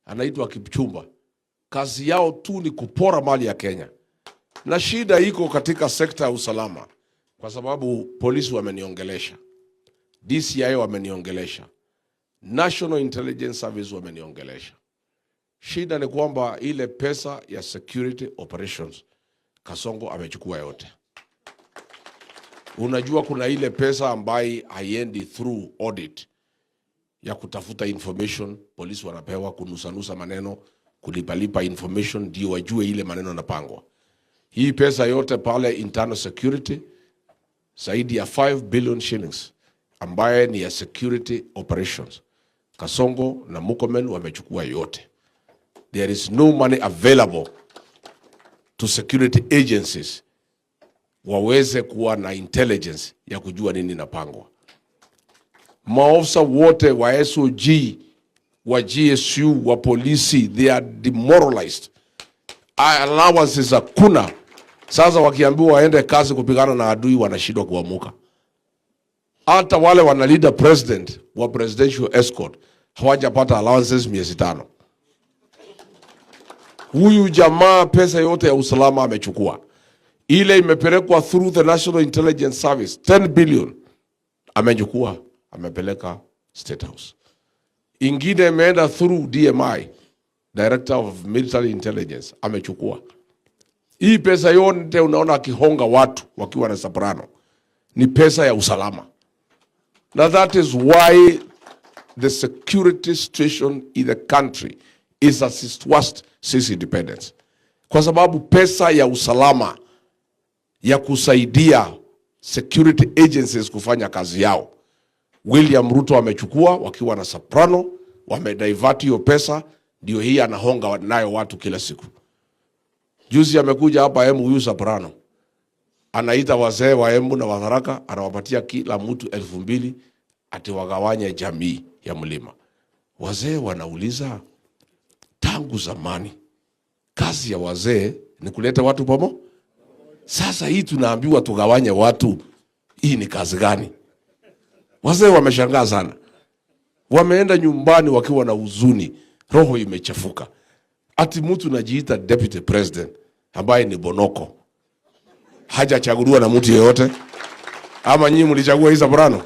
anaitwa Kipchumba. Kazi yao tu ni kupora mali ya Kenya, na shida iko katika sekta ya usalama, kwa sababu polisi wameniongelesha, DCI wameniongelesha, National Intelligence Service wameniongelesha. Shida ni kwamba ile pesa ya security operations Kasongo amechukua yote. Unajua kuna ile pesa ambaye haiendi through audit ya kutafuta information, polisi wanapewa kunusanusa maneno, kulipalipa information ndio wajue ile maneno yanapangwa. Hii pesa yote pale internal security zaidi ya 5 billion shillings ambaye ni ya security operations. Kasongo na Murkomen wamechukua yote. There is no money available to security agencies waweze kuwa na intelligence ya kujua nini inapangwa. Maofisa wote wa SOG, wa GSU, wa polisi, they are demoralized. Allowances hakuna. Sasa wakiambiwa waende kazi kupigana na adui wanashindwa kuamuka. Hata wale wanalinda president wa presidential escort hawajapata allowances miezi 5. Huyu jamaa pesa yote ya usalama amechukua, ile imepelekwa through the National Intelligence Service 10 billion amechukua, amepeleka State House. Ingine imeenda through DMI, Director of Military Intelligence, amechukua. Hii pesa yote unaona akihonga watu wakiwa na Soprano ni pesa ya usalama, na that is why the security situation in the country is at its worst since independence, kwa sababu pesa ya usalama ya kusaidia security agencies kufanya kazi yao William Ruto amechukua wakiwa na Soprano, wamedivert hiyo pesa, ndio hii anahonga nayo watu kila siku. Juzi amekuja hapa Embu, huyu Soprano anaita wazee wa Embu na wa Tharaka, anawapatia kila mtu 2000 ati wagawanye jamii ya mlima. Wazee wanauliza, tangu zamani kazi ya wazee ni kuleta watu pamoja. Sasa hii tunaambiwa tugawanye watu, hii ni kazi gani? Wazee wameshangaa sana, wameenda nyumbani wakiwa na huzuni, roho imechafuka. Ati mtu najiita deputy president ambaye ni Bonoko hajachaguliwa na mtu yeyote. Ama nyinyi mlichagua hii Soprano?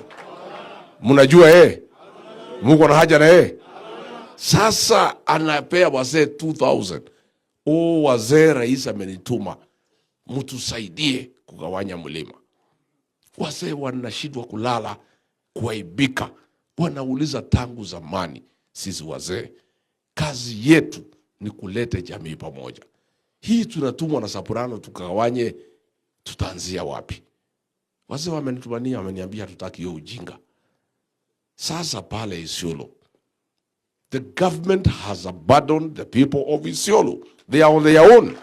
Mnajua yeye? Muko na haja na yeye? Sasa anapea wazee 2000. Oh, wazee, rais amenituma mtusaidie kugawanya mlima. Wazee wanashindwa kulala, kuaibika, wanauliza tangu zamani, sisi wazee kazi yetu ni kuleta jamii pamoja. Hii tunatumwa na Soprano tukagawanye, tutaanzia wapi? Wazee wamenitumania, wameniambia hatutaki hiyo ujinga. Sasa pale Isiolo, the government has abandoned the people of Isiolo. They are on their own,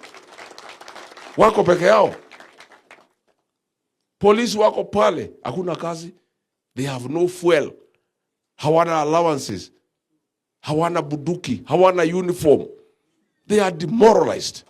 wako peke yao. Polisi wako pale, hakuna kazi, they have no fuel, hawana allowances, hawana bunduki, hawana uniform, they are demoralized.